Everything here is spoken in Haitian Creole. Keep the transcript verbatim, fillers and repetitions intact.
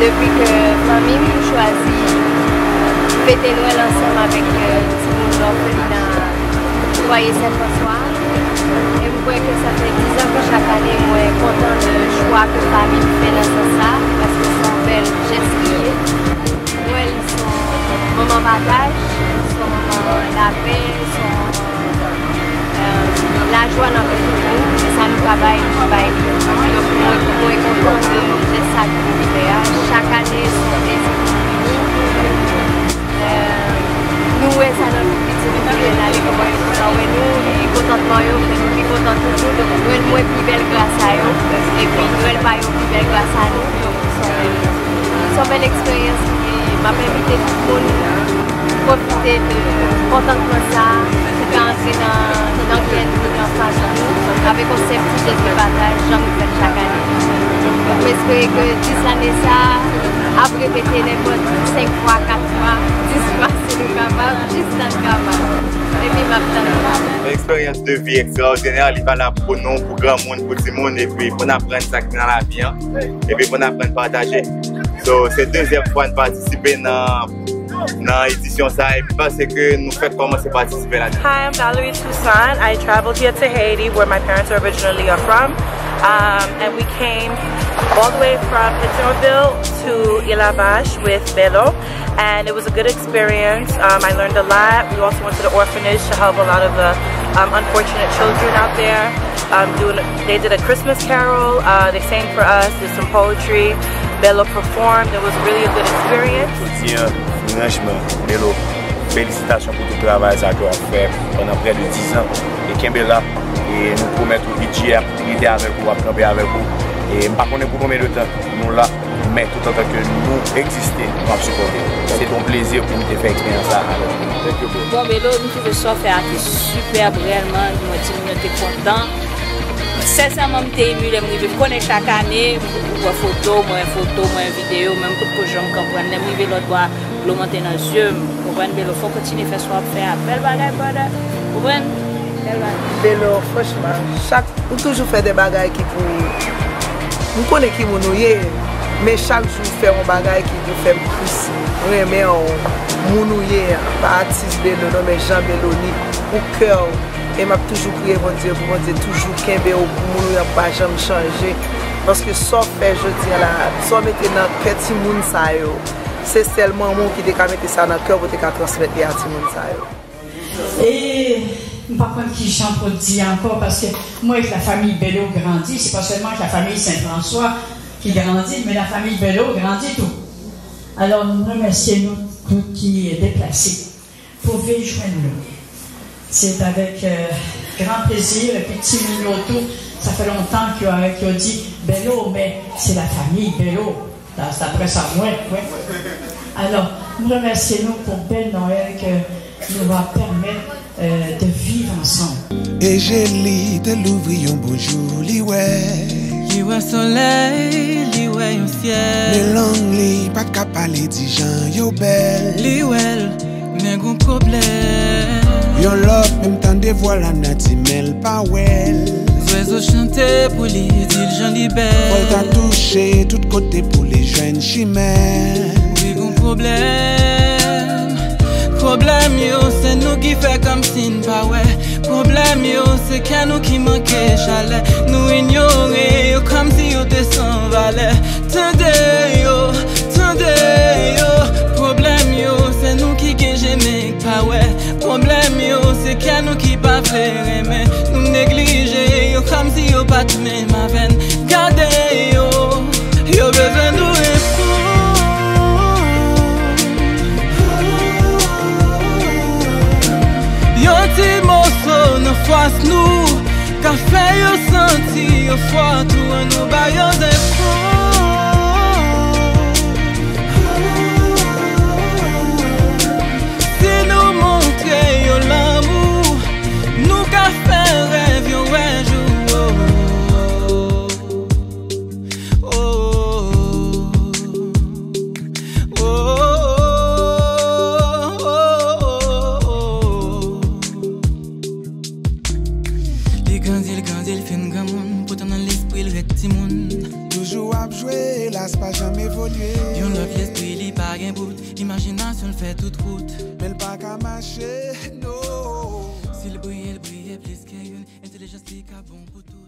Depi ke fanmi m chwazi fete Nwèl ansanm avèk, euh, timoun òfelina fwaye Sen Franswa, e m kwè ke sa fè diz an ke chak ane mwen kontan de chwa ke fanmi m fè nan sans sa, paske se yon bèl jès li ye. Nwèl se yon moman pataj, se yon moman lapè, se yon, euh, lajwa nan kè tout moun, e sa nou ka bay, nou bay li. Donk, mwen, mwen kontan de jès sa ke nou fè a. Chak ane, se yon plezi pou nou vini. Euh, nou wè sa nan tout pitit nou ki vin ale, kòman yo kontan wè nou, e kontantman yo fè nou pi kontan toujou. Donk, Nwèl mwen pi bèl gras a yo, epi Nwèl pa yo pi bèl gras a nou. Donk, se yon bèl, se yon bèl eksperyans, e m ap envite tout moun pwofite de kontantman sa a, ki ka antre nan, nan kè nou, nan fanmi nou, avèk yon senp ti jès de pataj, jan nou fè l chak ane. Donk, m espere ke dis lane sa a ap repete nenpòt senk fwa, kat fwa, dis fwa, si nou kapab, jis tan n kapab. Epi m ap tann nou. Yon eksperyans de vi ekstraòdinè, li valab pou nou, pou granmoun, pou timoun, epi pou n aprann sa ki nan lavi an, epi pou n aprann pataje. So, se dezyèm fwa n patisipe nan, nan edisyon sa, e m panse ke nou fèk kòmanse patisipe ladan. Hi, I'm Valerie Toussaint. I traveled here to Haiti, where my parents are originally are from. Um, and we came all the way from Petyonvil to Île à Vache with Belo. And it was a good experience. Um, I learned a lot. We also went to the orphanage to help a lot of the, um, unfortunate children out there. Um, doing, they did a Christmas carol. Uh, they sang for us, did some poetry. Belo performed. It was really a good experience. Jodi an, franchman, Belo, felisitasyon pou tout travay sa ke w ap fè pandan prè de diz an. E kenbe la. E nou pwomèt ou bidjè ap rete avèk ou, ap kanpe avèk ou. E m pa konnen pou konbyen de tan nou la. Men toutotan ke nou egziste, nou ap sipòte. Se te yon plezi pou m te fè eksperyans sa avèk ou. Bon, Belo, m twouve sa w fè a te sipèb, reyèlman. Mwen, timoun yo te kontan. Sensèman, m te emi lè m rive. M konnen chak ane, ou wè foto, mwen foto, mwen videyo, men m potko janm konprann. Lè m rive lòt bò a, dlo monte nan zye m. Konprann, Belo, fò w kontinye fè sa w ap fè a. Bèl bagay, brother. Konprann? Bèl bagay. Belo, franchman, chak Ou toujou fè de bagay ki pou, m konnen ki moun ou ye, men chak jou w fè yon bagay ki pou fè m plis renmen w, moun ou ye a, pa atis Belo non, men jan Belo ni pou kè w. E m ap toujou priye Bondye pou Bondye toujou kenbe w, pou moun ou ye a pa janm chanje. Paske sa w fè jodi a la, sa w mete nan kè timoun sa yo, se sèl manman w ki te ka mete sa nan kè w pou te ka transmèt li a timoun sa yo. E m pa konn ki jan pou di ankò, paske mwen, la famille Bello grandi, se pa sèlman la famille Saint-François ki grandi, men la famille Bello grandi tou. Alò, nou remèsye nou tout ki deplase pou vin jwenn nou. Se avèk, euh, gran plezi, epi timoun yo tou, sa fè lontan ke yo avèk yo di Bello, men se la famille Bello. Da-, daprè sa mwen, mwen. Alò, m remèsye nou pou bèl Nwèl ke nou va pèmèt, euh, de viv ansanm. Ejeli te louvri yon bon jou, li wè. Li wè solèy, li wè yon syèl. Men lang li pa t ka pale, di jan yo bèl. Li wè l, men gon pwoblèm. Yon lòt menm tande vwa lanati, men l pa wè l. Zwezo chante pou li, di l jan li bèl. Fò l ta touche tout kote pou li jwenn chimen. Wi, gon pwoblèm. Pwoblèm yo, se nou ki fè kòmsi n pa wè. Pwoblèm yo, se kè nou ki manke chalè. Nou inyore yo kòmsi yo te san valè. Tande yo, tande yo. Pwoblèm yo, se nou ki gen je men k pa wè. Pwoblèm yo, se kè nou ki pa vle renmen. Nou neglije yo kòmsi yo pa t menm avè n. Gade yo, yo bezwen nou reponn. Yon ti moso nan fòs nou ka fè yo santi yo fò tou, ann nou ba yo zenfo. Si nou montre yo lanmou, nou ka fè rèv yo wè jou. Oh, oh, oh. Li grandi, li grandi, li fin granmoun, poutan nan lespri l ret timoun. Jou ap jwe, las pa janm evolye. Yon lòt lespri li pa gen bout. Imajinasyon l fè tout wout. Men l pa ka mache, no. Si l briye, l briye plis ke youn. Entèlijans li ka bon pou tout.